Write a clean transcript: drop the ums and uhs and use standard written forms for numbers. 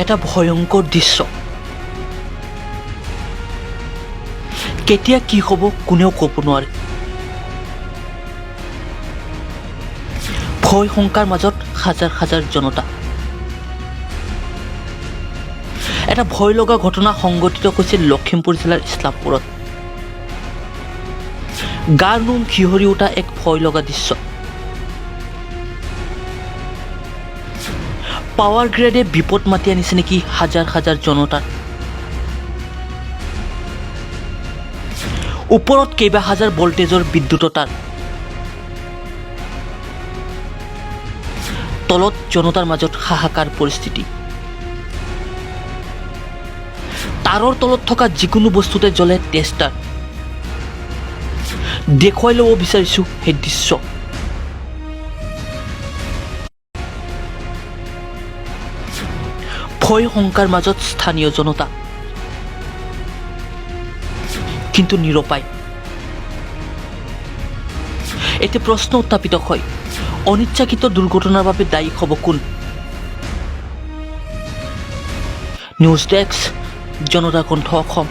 এটা ভয়ংকৰ দৃশ্য। কেতিয়া কি হ'ব কোনেও ক'ব নোৱাৰে। ভয় শংকাৰ মাজত হাজাৰ হাজাৰ জনতা। এটা ভয় লগা ঘটনা সংঘটিত হৈছে লখিমপুৰ জিলাৰ ইছলামপুৰত। গাৰ নোম শিহৰি উঠা এক ভয় লগা দৃশ্য। পাৱাৰ গ্ৰেডে বিপদ মাতি আনিছে নেকি হাজাৰ হাজাৰ জনতাৰ? ওপৰত কেইবা হাজাৰ ভল্টেজৰ বিদ্যুতৰ তাঁৰ, তলত জনতাৰ মাজত হাহাকাৰ পৰিস্থিতি। তাঁৰৰ তলত থকা যিকোনো বস্তুতে জ্বলে টেষ্টাৰ। দেখুৱাই ল'ব বিচাৰিছোঁ সেই দৃশ্য। ভয় শংকাৰ মাজত স্থানীয় জনতা কিন্তু নিৰপায়। এতিয়া প্ৰশ্ন উত্থাপিত হয়, অনিচ্ছাকৃত দুৰ্ঘটনাৰ বাবে দায়ী হ'ব কোন? নিউজ ডেস্ক, জনতা কণ্ঠ, অসম।